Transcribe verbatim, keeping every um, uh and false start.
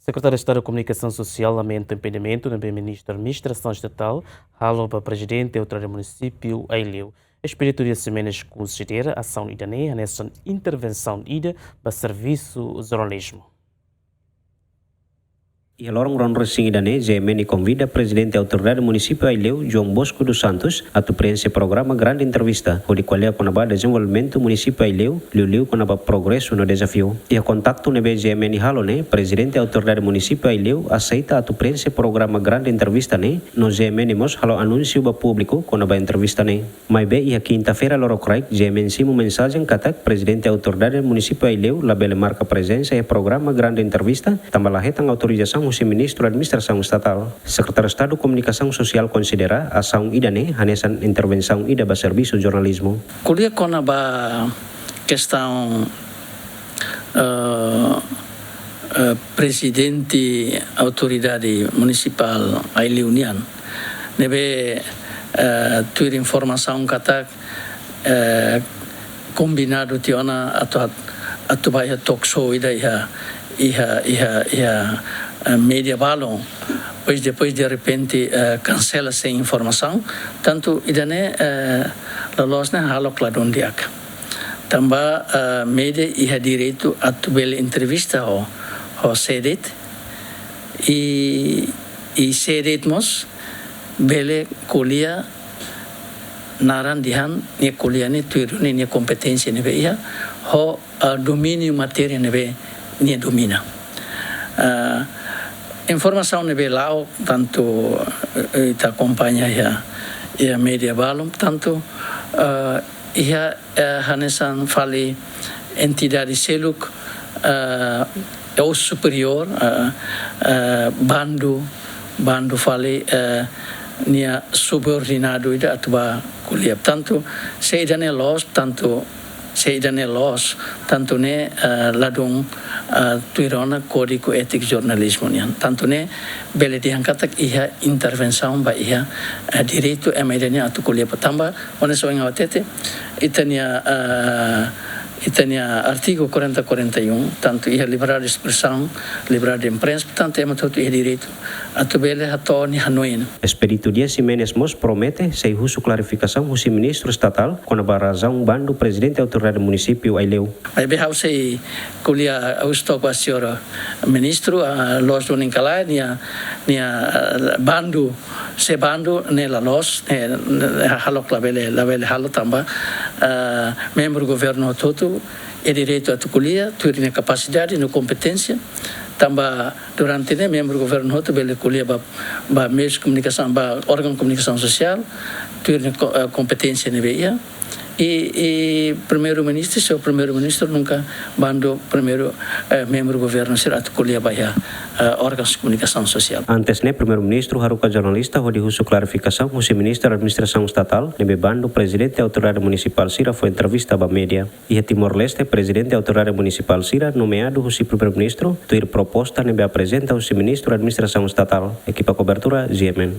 Sekretáriu Estadu Komunikasaun Sosiál lamenta impedimentu ne'ebé Ministru Administrasaun Estatál halo ba Prezidente Autoridade Munisípiu Aileu. Espíritu Dias Ximenes konsidera asaun ida-ne'e hanesan intervensaun ida ba servisu jornalizmu. Iha loron ruanulu-resin-ida ne'e, G M N konvida Prezidente Autoridade Munisípiu Aileu, João Bosco dos Santos, atu preenxe programa Grande Entrevista, hodi ko'alia kona-ba dezenvolvimentu Munisípiu Aileu, liuliu kona-ba progresu no dezafiu. Iha kontaktu ne'ebé G M N halo ne'e, Prezidente Autoridade Munisípiu Aileu aseita atu preenxe programa Grande Entrevista ne'e, no G M N mós halo anúnsiu ba públiku kona-ba entrevista ne'e. Maibé iha kinta-feira lorokraik, G M N simu mensajen katak Prezidente Autoridade Munisípiu Aileu labele marka prezensa iha programa Grande Entrevista, tanba la hetan autorizasaun husi Ministru Administrasaun Estatál. Sekretáriu Estadu Komunikasaun Sosiál konsidera asaun ida-ne'e hanesan intervensaun ida ba servisu jornalizmu. Ko'alia kona-ba kestaun, eh, eh, Prezidente Autoridade Munisipál Aileu nian, ne'ebé, eh, tuir informasaun katak, eh, kombinadu tiha ona atu, atu ba iha talk show ida iha, iha, iha, iha, eh, média balun. Depois, depois de repente, eh, kansela sein informasaun. Tantu ida-ne'e, eh, loloos ne'e halo klaran di'ak. Tanba, eh, média iha direitu atu bele entrevista ho, ho sé de'it. I, i sé de'it mós bele ko'alia naran dehan nia ko'alia ne'e tuir nia, nia kompeténsia ne'ebé iha, ho, eh, domíniu matéria ne'ebé nia domina. Eh, informasaun ne'ebé la'o tantu, eh, ita akompaña iha, iha média balun, tantu, eh, iha, eh, hanesan fali entidade seluk, eh, ou superiór, eh, eh, bandu, bandu fali, eh, nia subordinadu ida atu ba ko'alia. Tantu, se ida-ne'e loos, tantu, se ida-ne'e loos, tantu ne'e, eh, ladún, eh, tuir ona Kódigu Étika Jornalizmu nian. Tantu ne'e bele dehan katak iha intervensaun ba iha, eh, direitu ema ida-ne'e atu ko'alia ba tanba, oinsá ohin ha'u hatete, ita-nia, eh, ita-nia artigu quarenta, quarenta e um, tantu iha liberdade de expressão, liberdade de imprensa, portantu, ema hotu iha direitu atu bele hato'o nia hanoin. Espíritu Dias Ximenes mós promete sei husu klarifikasaun husi Ministru Estatál kona-ba razaun bandu Prezidente Autoridade Munisípiu Aileu. Maibé ha'u sei ko'alia, ha'u estou com a senhora Ministru, ah, loos duni ka lae, nia, nia, ah, bandu, se bandu ne'e la loos, ne'e, ne'e halo labele, labele halo tanba, ah, membru governu hotu-hotu iha direitu atu ko'alia tuir nia kapasidade no kompeténsia, tanba durante ne'e membru governu hotu bele ko'alia ba, ba meius komunikasaun, ba órgaun komunikasaun sosiál, tuir nia ko-, eh, kompeténsia ne'ebé iha. I, i Primeiru-Ministru, señór Primeiru-Ministru nunka bandu primeiru, eh, membru governu sira atu ko'alia ba iha, eh, órgaun komunikasaun sosiál. Antes ne'e, Primeiru-Ministru haruka jornalista hodi husu klarifikasaun husi Ministru Administrasaun Estatál ne'ebé bandu Prezidente Autoridade Munisipál sira fó entrevista ba média. Iha Timor-Leste, Prezidente Autoridade Munisipál sira nomeadu husi Primeiru-Ministru, tuir proposta ne'ebé aprezenta husi Ministru Administrasaun Estatál. Ekipa kobertura, G M N.